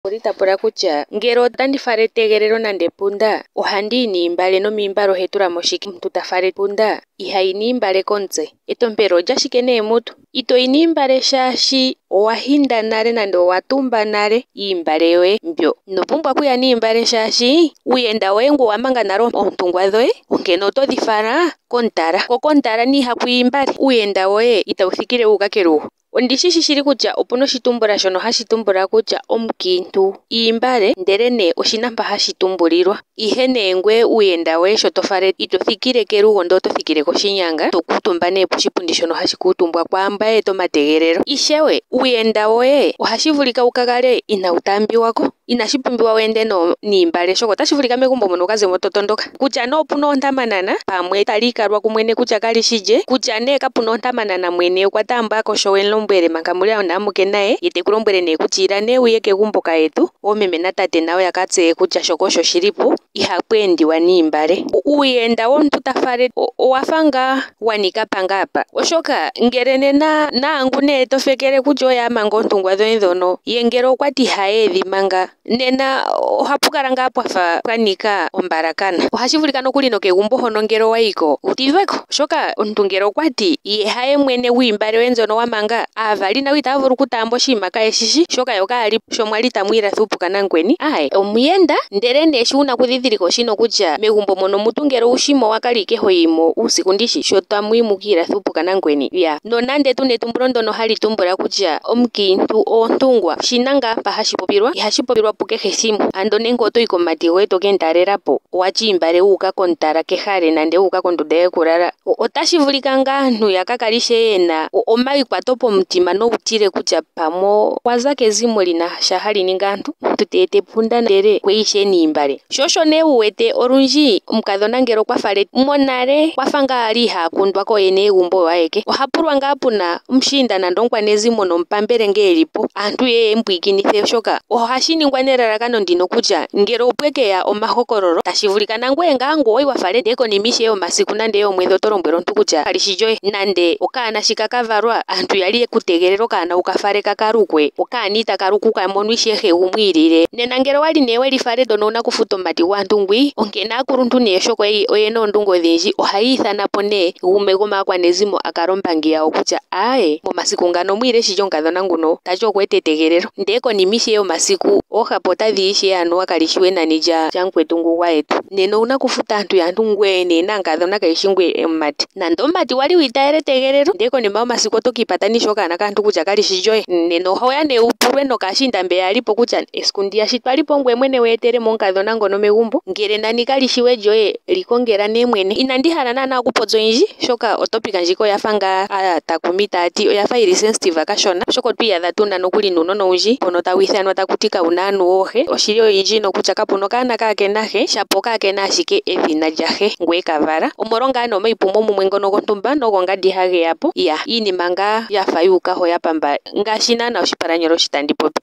Okuli ta pula kutya ngele otandi fala etegelelo nande epunda ohandi yi niimbale nomiimbale ohe tulamo shike? Omuntu ta fala epunda ihayi niimbale komutse. Etompelo olyashike nee mutu? Itoyi niimbale shaashi owa hinda nale nande owa tumba nale iimbale yoye mbyo. Ino pumbwa okuya niimbale shaashi uuyenda woye ngoye owa manga nale oontungwa dhoye onkene otodhi fala komutala. Ko komutala ihaku yi iimbale. Uuyenda woye itawu thikile wuuka kelugo. Ondi shishi shili kutya opuna oshitumbula shono hashi tumbula kutya omukiintu iimbale ndele nee oshina mpa hashi tumbulilwa. Ihe nee ngweye uuyenda woye sho to fala ito thikile kelugo ndele oto thikile koshinyanga to kuutumba nee poshipundi shono hashi kuutumbwa kwaamba ye eta omategelelo. Ishewe uuyenda woye ohashi vulika wu ka kale inaawu taambiwako. Inashi pumbiwa wu ende niimbale oshoka otashi vulika megumbo mono wuka zemo to tondoka. Kutya nee opuna oontamanana pamwe tali ikalwa kumwene kutya kali shi lye, kutya nee kapuna oontamanana mwene okwa taambako sho wemu lombwele manga muli one amuke naye, ye teku lombwele nee kutya ila nee wuye kegumbo kayetu oomeme natate nayo yaka tseye kutya shoka osho shilipo. Ihapu endiwa niimbale. Uuyenda womuntu ta fale owafa ngaa wa nika pa ngaa pa, oshoka ngele nena naangu nee to fekele kutya oye a manga oontungwa dhoye ndhono, ye ngele okwati haye edhi manga nena ohapu kala ngaa pwafa pwa nika ombalakana. Ohashi vulika nokuli nokegumbo hono ngele owayiko wu tidhweko, oshoka omuntu ngele okwati ye haye mwene gwiimbale yoye mbyono wa manga, aavali nayo itaya vulu okutaamba oshinima kayeshishi oshoka yo kayali sho mwali tamu ilatha uupuka namukweni. Aaye omuyenda ndele nee sho wuna okudhidhilika oshino kutya megumbo mono mutu ngele owushimo wa kala ike hoyimo uusiku ndishi sho tamuyi mukiilathe uupuka namukweni. Ya nonande tuna etumbulo ndono hali tumbula kutya omukiintu oontungwa oshina ngaa mpa hashi popilwa, ihashi popilwa pukehe ethimbo. Ando nenge otoyi komumati goye to kemu talelapo watya iimbale wuuka komutala kehale nande wuuka kondunda yokulala, otashi vulika ngaa aantu ya ka kale ishewe yena omayikwato pomutima nowutile kutya pamwe okwaza kezimo lina sha hali ningi aantu. Omuntu te eta epunda ndele okweya ishewe niimbale. Sho osho nee wu wete olundji omukadhona ngele okwa fala monale okwafa ngaa ali ihaa kundwa kooyene yegumbo oyo ayeke. Oha pulwa ngaa puna omushiinda nande omukwanezimo nomupambele ngele elipo aantu yeye yemu pwiikinithe oshoka ohashi ningwa nelalakano ndino kutya ngele opwe keya omahokololo tashi vulika nangweye ngaa ngu owayi wa fale ndele konima ishewe yomasiku nande yoomwedhi oto lombwele omuntu kutya kalishi lyoye nande okaana shi ka valwa aantu yali yeku tegelela okaana wuka fale kaka lukwe okaana itaka lukwa ka mono ishewe he gumwe iilile. Nena ngele owali nee weli fale ndono owuna okufuta omumati gwaantu ngwii. Onkene aakuluntu nee oshoka oyena oondunge odhindji ohaya ithanapo nee gumwe gomaakwanezimo a kale ombangi yawo kutya aaye momasiku ngano omwiile shili omukadhona nguno tati okwa eta etegelelo ndele konima ishewe yomasiku oohapu otadhiya ishewe anuwa kalishi we nani lyamukwetu ngu gwayetu. Nena owuna okufuta aantu yaantu ngweye nee namukadhona kayishi ngweye omumati. Nande omumati wali wiitayela etegelelo ndele konima yomasiku oto kiipatana ishewe okaana kaantu kutya kalishi lyoye. Nena ohoya nee wu pulwe nokaashiinda mbeya yalipo kutya esiku ndiya shi twalipo ngweye mwene we etelemo omukadhona ngono megumbo ngele nani kalishi we lyoye likongela nee mwene. Inandi hala naana okupopya oyindji oshoka otopika ndjika oyafa ngaa aatakumi taati oyafa yili sensitive kashona oshoka otwiiyadha tuna nokuli nuunona owundji mbono tawu ithanwa taku ti kawuna anuwa oohe. Oshili oyindji nokutya kapuna okaana kaakena he shapo kaakena ashike edhina lyahe ngu eka vala. Omolwa ngaa nee omaipumo mumwe ngono gontumba nogongandi hageyapo. Iya iinima ngaa yafa yuuka ho ya pamba ngaashi naana oshipalanyolo shi tandi popi.